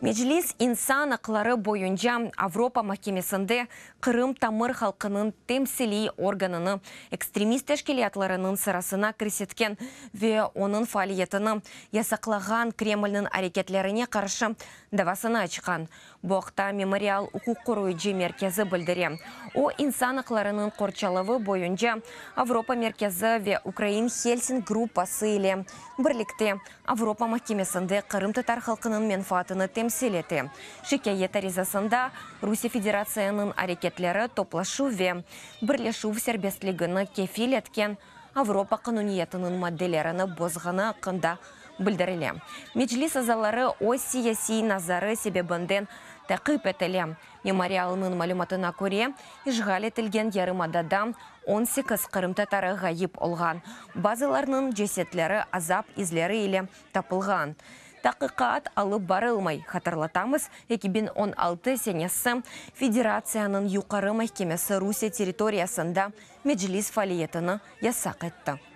Meclis insan aqları boyunca Avropa mahkemesinde Qırım tamır halqınıñ temsiliy organını ekstremist teşkilâtlarınıñ sırasına kirsetken ve onıñ faaliyetini yasaqlağan Kremlniñ areketlerine qarşı davasını açqan. Bu aqta Memorial uquq qoruyıcı merkezi bildire. O, insan aqlarınıñ qorçalavı boyunca Avropa merkezi ve Ukrain Helsing gruppası ile birlikte Avropa mahkemesinde qırımtatar halqınıñ menfaatını temsil ete. Şikâyet arizasında Rusiye Federatsiyanıñ areketleri toplaşuv ve birleşüv serbestligini kefil etken Avropa qanuniyetiniñ maddelerini bozğanı aqqında bildirile. Meclis azaları öz siyasiy nazarı sebebinden taqip etile. Memorialnıñ malümatına köre, işğal etilgen yarımadada 18 qırımtatarı ğayıp olğan, bazılarınıñ cesetleri azap izleri ile tapılğan. Taqiqat alıp barılmay. Hatırlatamız, 2016 senesi Federatsiyanıñ Yuqarı mahkemesi Rusiye territoriyasında Meclis faaliyetini yasaq etti.